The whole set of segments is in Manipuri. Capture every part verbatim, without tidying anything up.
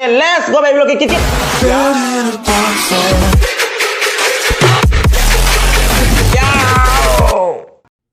Let's go, baby, look at it. Yo!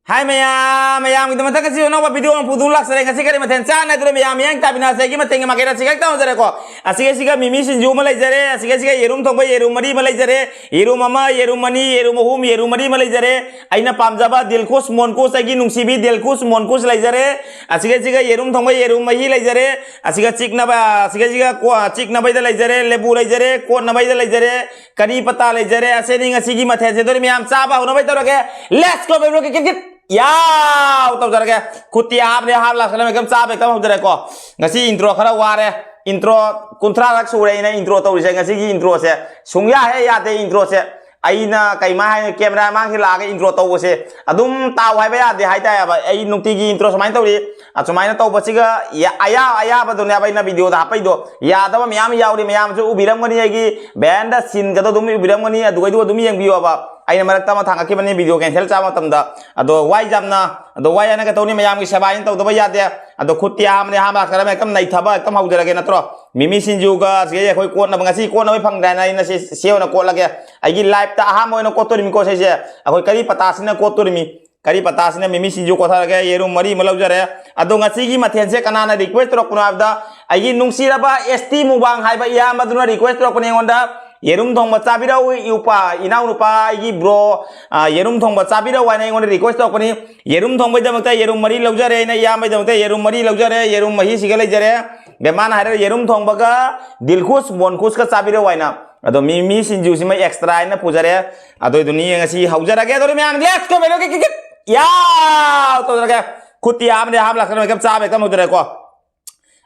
Hi, ꯃꯌꯥꯝ, ꯃꯌꯥꯝꯒꯤꯗꯃꯛꯇ ꯉꯁꯤ ꯑꯅꯧꯕ video ꯑꯃ ꯄꯨꯗꯨꯅ ꯂꯥꯛꯆꯔꯦ꯫ ꯉꯁꯤ ꯀꯔꯤ ꯃꯊꯦꯜ ꯆꯥꯟꯅꯗꯨꯅ ꯃꯌꯥꯝ ꯃꯤꯠꯌꯦꯡ ꯇꯥꯕꯤꯅ ꯑꯁꯤꯒꯤ ꯃꯊꯦꯜꯒꯤ ꯃꯥꯏꯀꯩꯗ ꯁꯤꯒ ꯇꯧꯖꯔꯦꯀꯣ꯫ ꯑꯁꯤꯒ ꯁꯤꯒ ꯃꯤꯃꯤ ꯁꯤꯡꯖꯨ ꯑꯃ ꯂꯩꯖꯔꯦ, ꯑꯁꯤꯒ ꯁꯤꯒ ꯌꯦꯔꯨꯝ ꯊꯣꯡꯕ ꯌꯦꯔꯨꯝ ꯃꯔꯤ ꯑꯃ ꯂꯩꯖꯔꯦ, ꯌꯦꯔꯨꯝ ꯑꯃ, ꯌꯦꯔꯨꯝ ꯑꯅꯤ, ꯌꯦꯔꯨꯝ ꯑꯍꯨꯝ, ꯌꯦꯔꯨꯝ ꯃꯔꯤ ꯑꯃ ꯂꯩꯖꯔꯦ꯫ ꯑꯩꯅ ꯄꯥꯝꯖꯕ ꯗꯤꯜꯈꯨꯁ ꯃꯣꯟꯈꯨꯁ, ꯑꯩꯒꯤ ꯅꯨꯡꯁꯤꯕꯤ ꯗꯤꯜꯈꯨꯁ ꯃꯣꯟꯈꯨꯁ ꯂꯩꯖꯔꯦ꯫ ꯑꯁꯤꯒ ꯁꯤꯒ ꯌꯦꯔꯨꯝ ꯊꯣꯡꯕ ꯌꯦꯔꯨꯝ ꯃꯍꯤ ꯂꯩꯖꯔꯦ꯫ ꯑꯁꯤꯒ ꯆꯤꯛꯅꯕ, ꯑꯁꯤꯒ ꯁꯤꯒ ꯀꯣ-, ꯆꯤꯛꯅꯕꯩꯗ ꯂꯩꯖꯔꯦ, ꯂꯦꯕꯨ ꯂꯩꯖꯔꯦ, ꯀꯣꯠꯅꯕꯩꯗ ꯂꯩꯖꯔꯦ, ꯀꯔꯤ ꯄꯇꯥ ꯂꯩꯖꯔꯦ꯫ ꯑꯁꯤꯅꯤ ꯉꯁꯤꯒꯤ ꯃꯊꯦꯜꯁꯦ꯫ ꯑꯗꯨꯗꯤ ꯃꯌꯥꯝ ꯆꯥꯕ ꯍꯧꯅꯕ ꯇꯧꯔꯒꯦ꯫ Let's go, baby, kit kit. ꯌꯥꯎ! ꯇꯧꯖꯔꯒꯦ꯫ ꯈꯨꯠꯇꯤ ꯍꯥꯞꯅꯦ, ꯍꯥꯞ ꯂꯥꯛꯁꯜꯂ ꯃꯦꯀꯞ ꯆꯥꯕ ꯍꯦꯛꯇ ꯍꯧꯖꯔꯦꯀꯣ꯫ ꯉꯁꯤ intro ꯈꯔ ꯋꯥꯔꯦ꯫ Intro ꯀꯨꯟꯊ꯭ꯔꯥꯔꯛ ꯁꯨꯔꯦ ꯑꯩꯅ intro ꯇꯧꯔꯤꯁꯦ꯫ ꯉꯁꯤꯒꯤ introꯁꯦ ꯁꯨꯡꯌꯥ ꯍꯦꯛ ꯌꯥꯗꯦ introꯁꯦ꯫ ꯑꯩꯅ ꯀꯩꯃꯥꯏ ꯍꯥꯏꯅꯤ, camera ꯃꯥꯡꯁꯤ ꯂꯥꯛꯑꯒ intro ꯇꯧꯕꯁꯦ ꯑꯗꯨꯝ ꯇꯥꯎ ꯍꯥꯏꯕ ꯌꯥꯗꯦ ꯍꯥꯏꯇꯥꯔꯦꯕ꯫ ꯑꯩ ꯅꯨꯡꯇꯤꯒꯤ intro ꯁꯨꯃꯥꯏꯅ ꯇꯧꯔꯤ꯫ ꯑꯁꯨꯃꯥꯏꯅ ꯇꯧꯕꯁꯤꯒ ꯌꯥ-, ꯑꯌꯥ-, ꯑꯌꯥꯕꯗꯨꯅꯦꯕ ꯑꯩꯅ videoꯗ ꯍꯥꯞꯄꯩꯗꯣ꯫ ꯌꯥꯗꯕ ꯃꯌꯥꯝ ꯌꯥꯎꯔꯤ, ꯃꯌꯥꯝꯁꯨ ꯎꯕꯤꯔꯝꯒꯅꯤ, ꯑꯩꯒꯤ behind the sceneꯒꯗꯣ ꯑꯗꯨꯝ ꯎꯕꯤꯔꯝꯒꯅꯤ, ꯑꯗꯨꯒꯩꯗꯣ ꯑꯗꯨꯝ ꯌꯦꯡꯕꯤꯌꯣꯕ꯫ ꯑꯩꯅ ꯃꯔꯛꯇ ꯑꯃ ꯊꯥꯡꯒꯠꯈꯤꯕꯅꯤ video cancel ꯆꯥꯕ ꯃꯇꯝꯗ꯫ ꯑꯗꯣ ꯋꯥꯏ ꯌꯥꯝꯅ, ꯑꯗꯣ ꯋꯥꯏ ꯍꯥꯏꯅ ꯀꯩꯗꯧꯅꯤ, ꯃꯌꯥꯝꯒꯤ ꯁꯦꯕꯥ ꯑꯩꯅ ꯇꯧꯗꯕ ꯌꯥꯗꯦ꯫ ꯑꯗꯣ ꯈꯨꯠꯇꯤ ꯑꯍꯥꯟꯕꯅꯦ, ꯑꯍꯥꯟꯕ ꯂꯥꯛꯆꯔꯝꯃꯦ, ꯍꯦꯛꯇ ꯅꯩꯊꯕ ꯍꯦꯛꯇ ꯍꯧꯖꯔꯒꯦ ꯅꯠꯇ꯭ꯔꯣ? ꯃꯤꯃꯤ ꯁꯤꯡꯖꯨꯒ ꯁꯤꯒ ꯑꯩꯈꯣꯏ ꯀꯣꯠꯅꯕ, ꯉꯁꯤ ꯀꯣꯠꯅꯕ ꯐꯪꯗ꯭ꯔꯦꯅ ꯑꯩꯅ ꯁꯤ, ꯁꯤ ꯑꯣꯏꯅ ꯀꯣꯠꯂꯒꯦ꯫ ꯑꯩꯒꯤ lifeꯇ ꯑꯍꯥꯟꯕ ꯑꯣꯏꯅ ꯀꯣꯠꯇꯣꯔꯤꯃꯤꯀꯣ ꯁꯤꯁꯦ꯫ ꯑꯩꯈꯣꯏ ꯀꯔꯤ ꯄꯇꯥꯁꯤꯅ ꯀꯣꯠꯇꯣꯔꯤꯃꯤ꯫ ꯀꯔꯤ ꯄꯇꯥꯁꯤꯅ ꯃꯤꯃꯤ ꯁꯤꯡꯖꯨ ꯀꯣꯠꯊꯔꯒꯦ, ꯌꯦꯔꯨꯝ ꯃꯔꯤ ꯑꯃ ꯂꯧꯖꯔꯦ꯫ ꯑꯗꯣ ꯉꯁꯤꯒꯤ ꯃꯊꯦꯜꯁꯦ ꯀꯅꯥꯅ request ꯇꯧꯔꯛꯄꯅꯣ ꯍꯥꯏꯕꯗ, ꯑꯩꯒꯤ ꯅꯨꯡꯁꯤꯔꯕ S T ꯃꯨꯕꯥꯡ ꯍꯥꯏꯕ ꯏꯌꯥꯝꯕꯗꯨꯅ request ꯇꯧꯔꯛꯄꯅꯦ ꯑꯩꯉꯣꯟꯗ, "ꯌꯦꯔꯨꯝ ꯊꯣꯡꯕ ꯆꯥꯕꯤꯔꯛꯎ, ꯏꯎꯄꯥ, ꯏꯅꯥꯎꯅꯨꯄꯥ, ꯑꯩꯒꯤ bro, ꯑ, ꯌꯦꯔꯨꯝ ꯊꯣꯡꯕ ꯆꯥꯕꯤꯔꯛꯎ" ꯍꯥꯏꯅ ꯑꯩꯉꯣꯟꯗ request ꯇꯧꯔꯛꯄꯅꯤ꯫ ꯌꯦꯔꯨꯝ ꯊꯣꯡꯕꯩꯗꯃꯛꯇ ꯌꯦꯔꯨꯝ ꯃꯔꯤ ꯂꯧꯖꯔꯦ, ꯑꯩꯅ ꯏꯌꯥꯝꯕꯩꯗꯃꯛꯇ ꯌꯦꯔꯨꯝ ꯃꯔꯤ ꯂꯧꯖꯔꯦ, ꯌꯦꯔꯨꯝ ꯃꯍꯤꯁꯤꯒ ꯂꯩꯖꯔꯦ꯫ ꯕꯦꯃꯥꯅ ꯍꯥꯏꯔꯦ, "ꯌꯦꯔꯨꯝ ꯊꯣꯡꯕꯒ ꯗꯤꯜꯈꯨꯁ ꯃꯣꯟꯈꯨꯁꯀ ꯆꯥꯕꯤꯔꯛꯎ" ꯍꯥꯏꯅ꯫ ꯑꯗꯣ ꯃꯤ, ꯃꯤ ꯁꯤꯡꯖꯨꯁꯤꯃ extra ꯍꯥꯏꯅ ꯄꯨꯖꯔꯦ꯫ ꯑꯗꯨꯏꯗꯨꯅꯤ ꯉꯁꯤ ꯍꯧꯖꯔꯒꯦ꯫ ꯑꯗꯨꯗꯤ ꯃꯌꯥꯝ, let's go, ꯃꯦꯂꯣ, ꯀꯤꯛ, ꯀꯤꯛ, ꯀꯤꯛ꯫ ꯌꯥꯎ! ꯇꯧꯖꯔꯒꯦ꯫ ꯈꯨꯠꯇꯤ ꯍꯥꯞꯅꯦ, ꯍꯥꯞ ꯂꯥꯛꯇꯅ ꯃꯦꯀꯞ ꯆꯥꯕ ꯍꯦꯛꯇ ꯍꯧꯖꯔꯦꯀꯣ꯫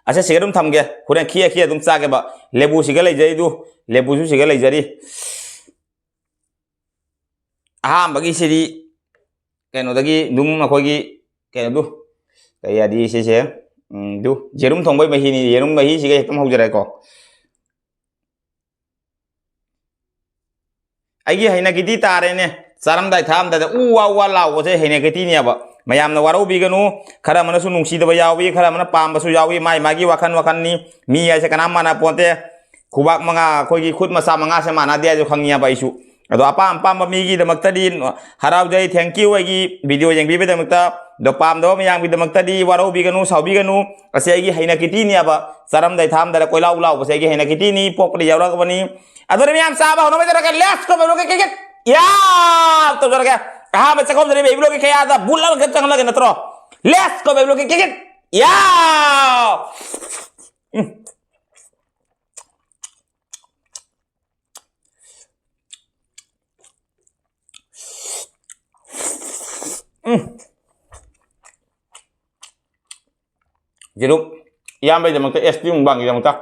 ꯑꯁꯦ ꯁꯤꯒ ꯑꯗꯨꯝ ꯊꯝꯒꯦ꯫ ꯍꯣꯔꯦꯟ ꯈꯤꯌꯦ ꯈꯤꯌꯦ ꯑꯗꯨꯝ ꯆꯥꯒꯦꯕ꯫ ꯂꯦꯕꯨ ꯁꯤꯒ ꯂꯩꯖꯔꯤꯗꯨ, ꯂꯦꯕꯨꯁꯨ ꯁꯤꯒ ꯂꯩꯖꯔꯤ꯫ ꯑꯍꯥꯟꯕꯒꯤꯁꯤꯗꯤ ꯀꯩꯅꯣꯗꯒꯤ ꯑꯗꯨꯝ ꯑꯩꯈꯣꯏꯒꯤ ꯀꯩꯅꯣꯗꯨ, ꯀꯩ ꯍꯥꯏꯗꯤ ꯁꯤꯁꯦ, ꯎꯝ, ꯗꯨ, ꯌꯦꯔꯨꯝ ꯊꯣꯡꯕꯩ ꯃꯍꯤꯅꯤ꯫ ꯌꯦꯔꯨꯝ ꯃꯍꯤꯁꯤꯒ ꯍꯦꯛꯇ ꯍꯧꯖꯔꯦꯀꯣ꯫ ꯑꯩꯒꯤ ꯍꯩꯅꯒꯤꯗꯤ ꯇꯥꯔꯦꯅꯦ꯫ ꯆꯥꯔꯝꯗꯥꯏ ꯊꯛꯑꯝꯗꯥꯏꯗ ꯎ ꯋꯥ ꯎ ꯋꯥ ꯂꯥꯎꯕꯁꯦ ꯍꯩꯅꯒꯤꯗꯤꯅꯦꯕ꯫ ꯃꯌꯥꯝꯅ ꯋꯥꯔꯧꯕꯤꯒꯅꯨ꯫ ꯈꯔ ꯑꯃꯅꯁꯨ ꯅꯨꯡꯁꯤꯗꯕ ꯌꯥꯎꯏ, ꯈꯔ ꯑꯃꯅ ꯄꯥꯝꯕꯁꯨ ꯌꯥꯎꯏ꯫ ꯃꯥꯏ ꯃꯥꯒꯤ ꯋꯥꯈꯜ ꯋꯥꯈꯜꯅꯤ꯫ ꯃꯤ ꯍꯥꯏꯁꯦ ꯀꯅꯥꯝ ꯃꯥꯟꯅ ꯄꯣꯟꯇꯦ꯫ ꯈꯨꯕꯥꯛ ꯃꯉꯥ, ꯑꯩꯈꯣꯏꯒꯤ ꯈꯨꯠ ꯃꯆꯥ ꯃꯉꯥꯁꯦ ꯃꯥꯟꯅꯗꯦ ꯍꯥꯏꯁꯨ ꯈꯪꯉꯦꯕ ꯑꯩꯁꯨ꯫ ꯑꯗꯣ ꯑꯄꯥꯝ ꯑꯄꯥꯝꯕ ꯃꯤꯒꯤꯗꯃꯛꯇꯗꯤ ꯍꯔꯥꯎꯖꯩ, thank you ꯑꯩꯒꯤ video ꯌꯦꯡꯕꯤꯕꯩꯗꯃꯛꯇ꯫ ꯑꯗꯣ ꯄꯥꯝꯗꯕ ꯃꯌꯥꯝꯒꯤꯗꯃꯛꯇꯗꯤ ꯋꯥꯔꯧꯕꯤꯒꯅꯨ, ꯁꯥꯎꯕꯤꯒꯅꯨ꯫ ꯑꯁꯤ ꯑꯩꯒꯤ ꯍꯩꯅꯈꯤꯇꯤꯅꯦꯕ꯫ ꯆꯥꯔꯝꯗꯥꯏ ꯊꯥꯝꯗꯥꯏꯗ ꯀꯣꯏꯂꯥꯎ ꯂꯥꯎꯕꯁꯦ ꯑꯩꯒꯤ ꯍꯩꯅꯈꯤꯇꯤꯅꯤ, ꯄꯣꯛꯄꯗ ꯌꯥꯎꯔꯛꯑꯕꯅꯤ꯫ ꯑꯗꯨꯅ ꯃꯌꯥꯝ ꯆꯥꯕ ꯍꯧꯅꯕ ꯇꯧꯔꯒꯦ꯫ Let's go, baby, ꯂꯣꯀꯦ, ꯀꯤꯛ, ꯀꯤꯛ꯫ ꯌꯥ! ꯇꯧꯖꯔꯒꯦ꯫ ꯑꯍꯥꯟꯕ ꯆꯥꯛꯈꯨꯝꯗꯅꯤ, baby, ꯂꯣꯀꯦ, ꯀꯌꯥꯗ ꯕꯨꯠ ꯑꯃ ꯈꯛ ꯆꯪꯍꯜꯂꯒꯦ ꯅꯠꯇ꯭ꯔꯣ? Let's go, baby, ꯂꯣꯀꯦ, ꯀꯤꯛ, ꯀꯤꯛ꯫ ꯌꯥ! ꯎꯝ꯫ ꯎꯝ꯫ ꯌꯦꯔꯨꯝ ꯏꯌꯥꯝꯕꯒꯤꯗꯃꯛꯇ, S T ꯃꯨꯛꯕꯥꯡꯒꯤꯗꯃꯛꯇ꯫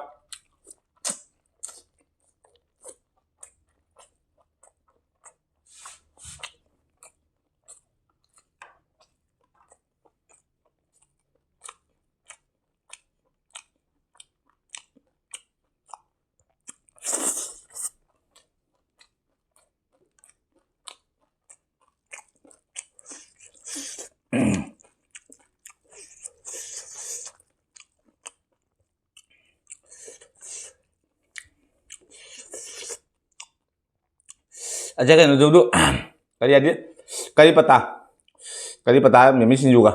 ꯑꯁꯦ ꯀꯩꯅꯣꯗꯨꯕꯨ, ꯀꯔꯤ ꯍꯥꯏꯗꯤ, ꯀꯔꯤ ꯄꯇꯥ, ꯀꯔꯤ ꯄꯇꯥ ꯃꯤꯃꯤ ꯁꯤꯡꯖꯨꯒ꯫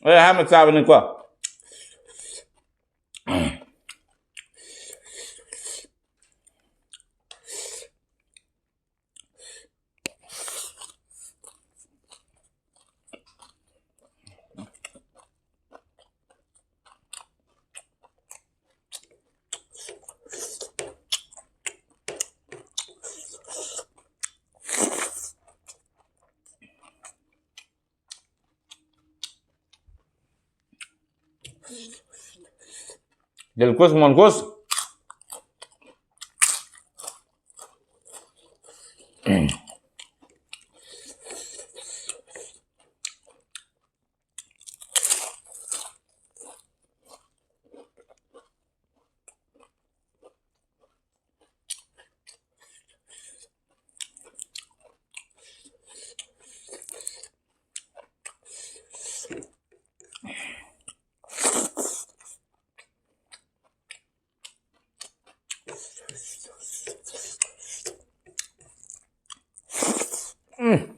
ꯑꯩ ꯑꯍꯥꯟꯕ ꯆꯥꯕꯅꯤꯀꯣ꯫ Del Cus Moncus. ꯎꯝ꯫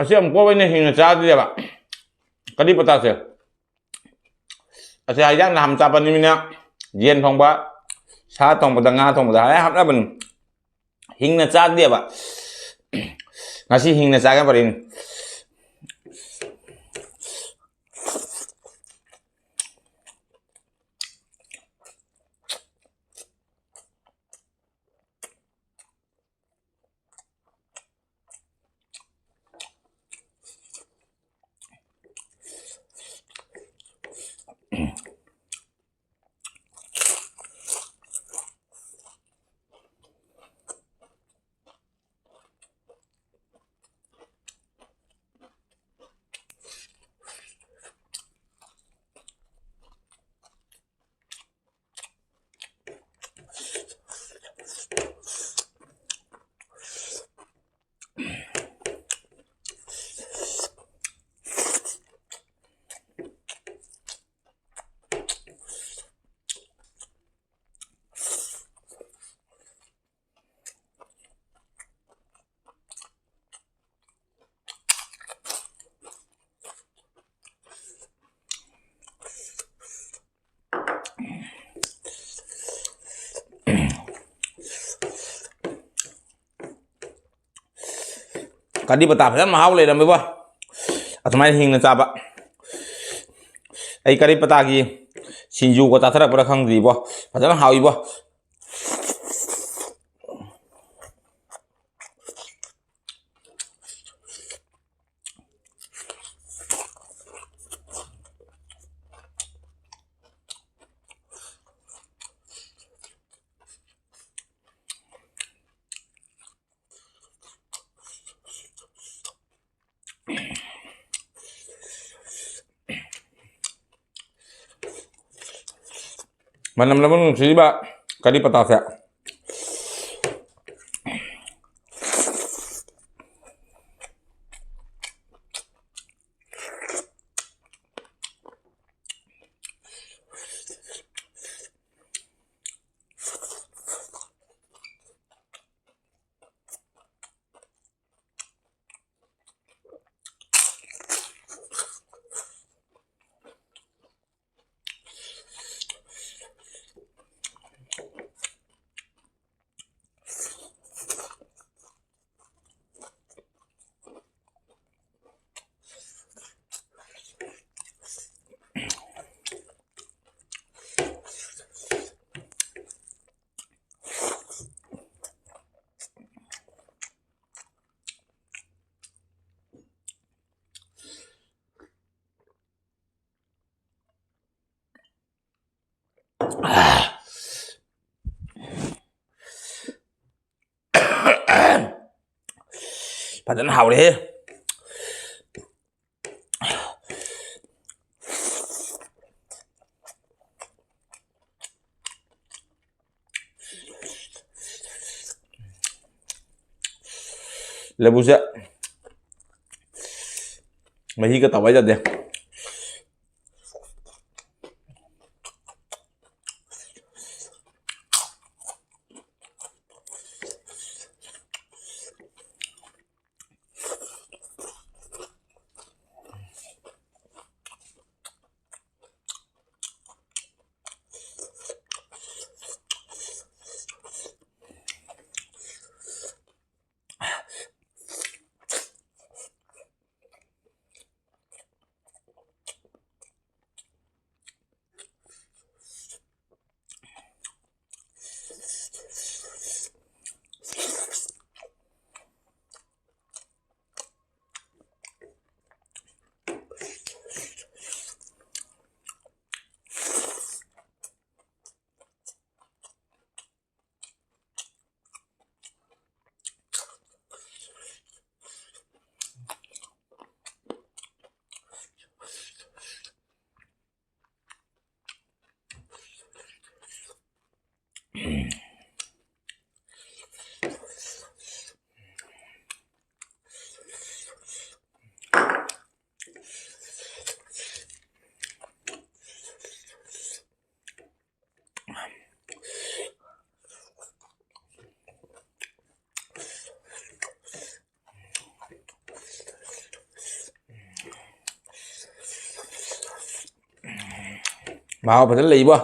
ꯑꯁꯤ ꯑꯃꯨꯛꯐꯥꯎ ꯑꯩꯅ ꯍꯤꯡꯅ ꯆꯥꯗ꯭ꯔꯤꯑꯕ, ꯀꯔꯤ ꯄꯇꯥꯁꯦ꯫ ꯑꯁꯤ ꯍꯤꯟꯖꯥꯡ ꯅꯍꯥꯟ ꯆꯥꯕꯅꯤꯅ, ꯌꯦꯟ ꯊꯣꯡꯕ, ꯁꯥ ꯊꯣꯡꯕꯗ, ꯉꯥ ꯊꯣꯡꯕꯗ ꯍꯥꯏ ꯍꯥꯞꯅꯕꯅꯤ꯫ ꯍꯤꯡꯅ ꯆꯥꯗꯦꯕ꯫ ꯉꯁꯤ ꯍꯤꯡꯅ ꯆꯥꯒꯦ ꯐꯔꯦꯅꯦ꯫ ꯀꯔꯤ ꯄꯇꯥ ꯐꯖꯅ ꯃꯍꯥꯎ ꯂꯩꯔꯝꯃꯦꯕꯣ꯫ ꯑꯗꯨꯃꯥꯏꯅ ꯍꯤꯡꯅ ꯆꯥꯕ꯫ ꯑꯩ ꯀꯔꯤ ꯄꯇꯥꯒꯤ ꯁꯤꯡꯖꯨꯒ ꯆꯥꯊꯔꯛꯄ꯭ꯔꯥ ꯈꯪꯗ꯭ꯔꯤꯕꯣ꯫ ꯐꯖꯅ ꯍꯥꯎꯏꯕꯣ꯫ ꯃꯅꯝ ꯂꯕꯨꯛ ꯅꯨꯡꯁꯤꯔꯤꯕ ꯀꯔꯤ ꯄꯇꯥꯁꯦ꯫ ꯐꯖꯅ ꯍꯥꯎꯔꯦꯍꯦ꯫ ꯂꯐꯨꯁꯦ ꯃꯍꯤꯒ ꯇꯧꯕ ꯌꯥꯗꯦ꯫ ꯃꯍꯥꯎ ꯐꯖꯅ ꯂꯩꯕꯣ꯫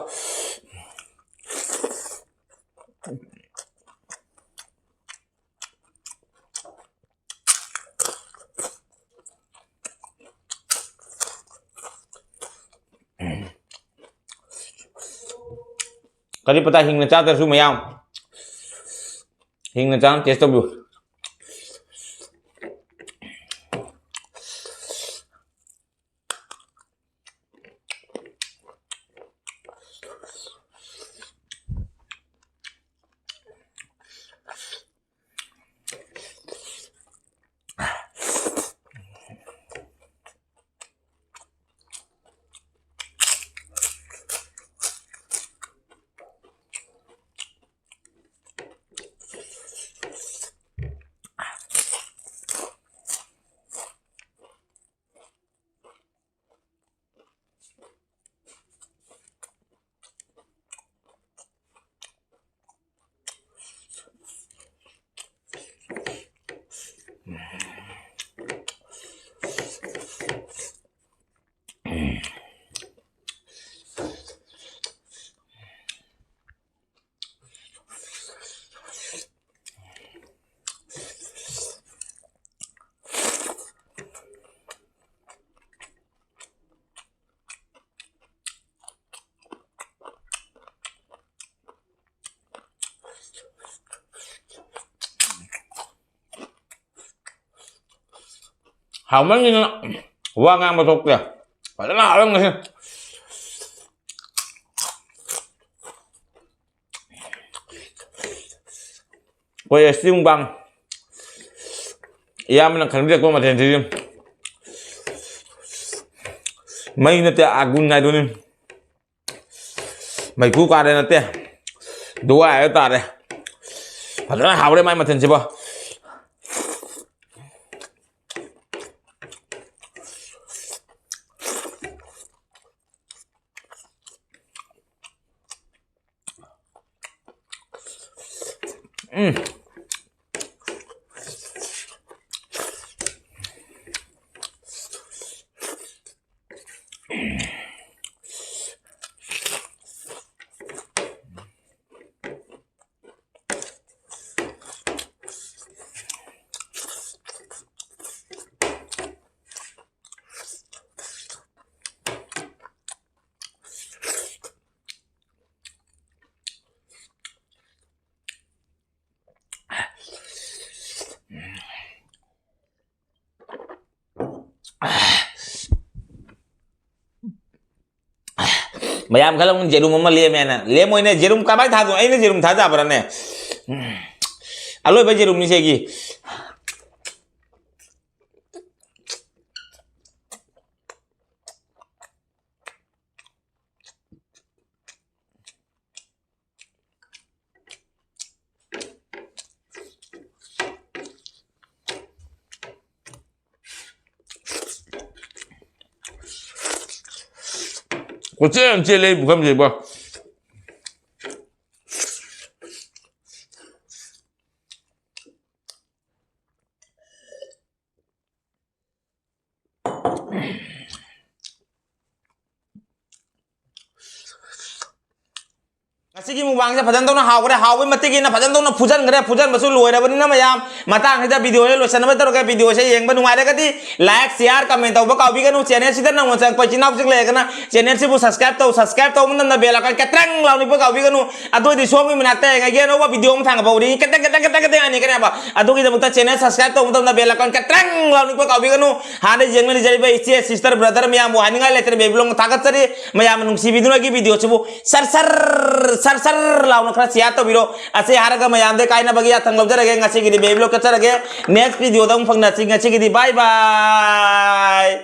ꯀꯔꯤ ꯄꯇꯥ ꯍꯤꯡꯅ ꯆꯥꯗ꯭ꯔꯁꯨ ꯃꯌꯥꯝ ꯍꯤꯡꯅ ꯆꯥꯅ ꯇꯦꯁ ꯇꯧꯕꯤꯌꯨ꯫ ꯍꯥꯎꯃꯟꯒꯤꯗꯅ ꯋꯥ ꯉꯥꯡꯕ ꯊꯣꯛꯇꯦ꯫ ꯐꯖꯅ ꯍꯥꯎꯔꯦ ꯉꯁꯤ꯫ ꯑꯩꯈꯣꯏ ꯑꯦꯁ ꯇꯤ ꯃꯨꯛꯕꯥꯡ ꯏꯌꯥꯝꯕꯅ ꯈꯟꯕꯤꯔꯛꯄ ꯃꯊꯦꯜꯁꯤꯗꯤ ꯃꯩ ꯅꯠꯇꯦ, ꯑꯥꯒꯨꯟ ꯍꯥꯏꯗꯨꯅꯤ꯫ ꯃꯩꯐꯨ ꯀꯥꯔꯦ ꯅꯠꯇꯦ, ꯑꯗꯨ ꯍꯥꯏꯕ ꯇꯥꯔꯦ꯫ ꯐꯖꯅ ꯍꯥꯎꯔꯦ ꯃꯥꯏ ꯃꯊꯦꯜꯁꯤꯕꯣ꯫ ꯎꯝ꯫ ꯃꯌꯥꯝ ꯈꯜꯂꯝꯒꯅꯤ ꯖꯦꯔꯨꯝ ꯑꯃ ꯂꯦꯝꯃꯦꯅ꯫ ꯂꯦꯝꯃꯣꯏꯅꯦ, ꯖꯦꯔꯨꯝ ꯀꯃꯥꯏꯅ ꯊꯥꯗꯣꯏꯅꯣ? ꯑꯩꯅ ꯖꯦꯔꯨꯝ ꯊꯥꯗꯕ꯭ꯔꯥꯅꯦ? ꯑꯂꯣꯏꯕ ꯖꯦꯔꯨꯝꯅꯤ ꯁꯤꯒꯤ꯫ ꯀꯣꯏꯆꯦꯟ ꯆꯦꯜꯂꯦ ꯑꯩ ꯄꯨꯈꯝꯁꯤꯕꯣ꯫ ꯉꯁꯤꯒꯤ ꯃꯨꯛꯕꯥꯡꯁꯦ ꯐꯖꯅ ꯇꯧꯅ ꯍꯥꯎꯈ꯭ꯔꯦ꯫ ꯍꯥꯎꯕꯩ ꯃꯇꯤꯛ ꯏꯟꯅ ꯐꯖꯅ ꯇꯧꯅ ꯐꯨꯖꯟꯈ꯭ꯔꯦ꯫ ꯐꯨꯖꯟꯕꯁꯨ ꯂꯣꯏꯔꯕꯅꯤꯅ ꯃꯌꯥꯝ, ꯃꯇꯥꯡꯁꯤꯗ ꯚꯤꯗꯤꯑꯣꯁꯦ ꯂꯣꯏꯁꯟꯅꯕ ꯇꯧꯔꯒꯦ꯫ ꯚꯤꯗꯤꯑꯣꯁꯦ ꯌꯦꯡꯕ ꯅꯨꯡꯉꯥꯏꯔꯒꯗꯤ like, share, comment ꯇꯧꯕ ꯀꯥꯎꯕꯤꯒꯅꯨ꯫ ꯆꯦꯅꯦꯜꯁꯤꯗ ꯅꯧꯅ ꯆꯪꯉꯛꯄ ꯏꯆꯤꯟ ꯏꯅꯥꯎꯁꯤꯡ ꯂꯩꯔꯒꯅ ꯆꯦꯅꯦꯜꯁꯤꯕꯨ subscribe ꯇꯧ꯫ Subscribe ꯇꯧꯕ ꯃꯇꯝꯗ bell icon ꯀꯇ꯭ꯔꯪ ꯂꯥꯎꯅꯤꯛꯄ ꯀꯥꯎꯕꯤꯒꯅꯨ꯫ ꯑꯗꯨꯑꯣꯏꯗꯤ ꯁꯣꯝꯒꯤ ꯃꯅꯥꯛꯇ ꯌꯦꯡꯉꯒꯦ ꯑꯅꯧꯕ ꯚꯤꯗꯤꯑꯣ ꯑꯃ ꯊꯥꯡꯒꯠꯄ ꯎꯔꯤ ꯀꯇꯪ ꯀꯇꯪ ꯀꯇꯪ ꯀꯇꯪ ꯍꯥꯏꯅꯤꯡꯒꯅꯦꯕ꯫ ꯑꯗꯨꯒꯤꯗꯃꯛꯇ ꯆꯦꯅꯦꯜ subscribe ꯇꯧꯕ ꯃꯇꯝꯗ bell icon ꯀꯇ꯭ꯔꯪ ꯂꯥꯎꯅꯤꯛꯄ ꯀꯥꯎꯕꯤꯒꯅꯨ꯫ ꯍꯥꯟꯅ ꯌꯦꯡꯂꯤ ꯂꯩꯖꯔꯤꯕ ꯏꯆꯦ, sister, brother ꯃꯌꯥꯝꯕꯨ ꯍꯥꯏꯅꯤꯡꯉꯥꯏ ꯂꯩꯇꯅ ꯕꯦꯕꯤꯂꯣꯡ ꯊꯥꯒꯠꯆꯔꯤ꯫ ꯃꯌꯥꯝꯅ ꯅꯨꯡꯁꯤꯕꯤꯗꯨꯅ ꯑꯩꯒꯤ ꯚꯤꯗꯤꯑꯣꯁꯤꯕꯨ ꯁꯔ ꯁꯔ ꯁꯔ ꯁꯔ ꯂꯥꯎꯅ ꯈꯔ share ꯇꯧꯕꯤꯔꯣ꯫ ꯑꯁꯤ ꯍꯥꯏꯔꯒ ꯃꯌꯥꯝꯗꯩ ꯀꯥꯏꯅꯕꯒꯤ ꯌꯥꯊꯪ ꯂꯧꯖꯔꯒꯦ꯫ ꯉꯁꯤꯒꯤꯗꯤ ꯕꯦꯕꯤꯂꯣꯡ ꯀꯠꯆꯔꯒꯦ꯫ Next ꯚꯤꯗꯤꯑꯣꯗ ꯑꯃꯨꯛ ꯐꯪꯅꯁꯤ꯫ ꯉꯁꯤꯒꯤꯗꯤ bye bye꯫